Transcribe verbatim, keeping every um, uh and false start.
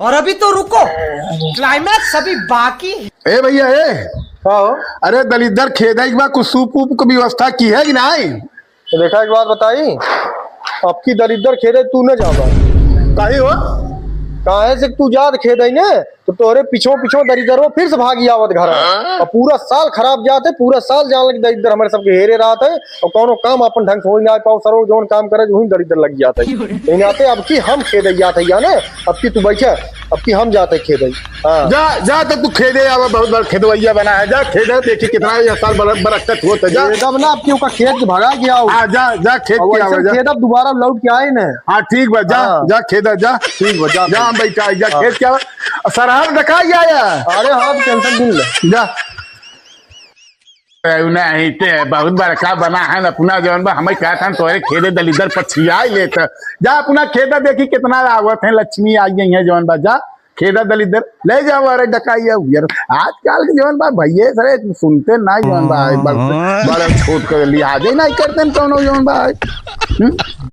और अभी तो रुको, climax अभी बाकी है। ए भइया, ए। का हो? अरे दलिद्दर, खेदइ के बा, कुछ सूप ऊप क व्यवस्था किहे कि नाहीं? तो देखा, एक बात बताई, अबकी दलिद्दर खेदइ तू न जाबा। काहे हो? काहे से तू जात खेदइ न, तो तोहरे पिछो पिछो दलिद्दर फिर से भागी आवत घर। हाँ? और पूरा साल खराब जात है, पूरा साल जान लगी दलिद्दर हमरे सबके हेरे रहत है, और कौनो काम अपन ढंग से होइ नाहीं पाओ, सरो जौन काम करे, वहीं दलिद्दर लग जात है। यही नाते अबकी हम खेदइ जात है, या न? अबकी तू बैठा, अबकी हम जात है खेदइ। हाँ। जा, जा, तो तू खेदइ आवा, बहुत बड़ा खेदवइया बना है। जा, खेदइ देखी कितना यह साल बर-, बरकत होत है। जा। खेदब ना, अबकी ओका खेद के भगा के आओ। हाँ, जा, जा, खेद अब के आवा, वैसे जा। खेदब, दोबारा लौट के आए न। हाँ, ठीक बा, जा, हाँ। जा, खेदइ, जा। ठीक बा, जा जा, भाई। हम बैठा, जा, हाँ। खेद के आवा। सरहद दिखाई आया। अरे हाँ, tension बिन ले। जा। अरे, उ नाहीं ते बहुत बड़का बना है न अपना जौन बा, हमें कहत हन तोहरे खेदइ दलिद्दर पछियाई लेत। जा अपना खेदइ देखी कितना आवत है, लक्ष्मी आई गई है जौन बा, जा खेदइ दलिद्दर ले जाओ, अरे डकाई है यार। आजकल के जौन बा भइये सरे सुनते नाहीं जौन बा, बस बड़ा छोट कर लिहाजे नाहीं करते हैं कौनो जौन बा। हम्म?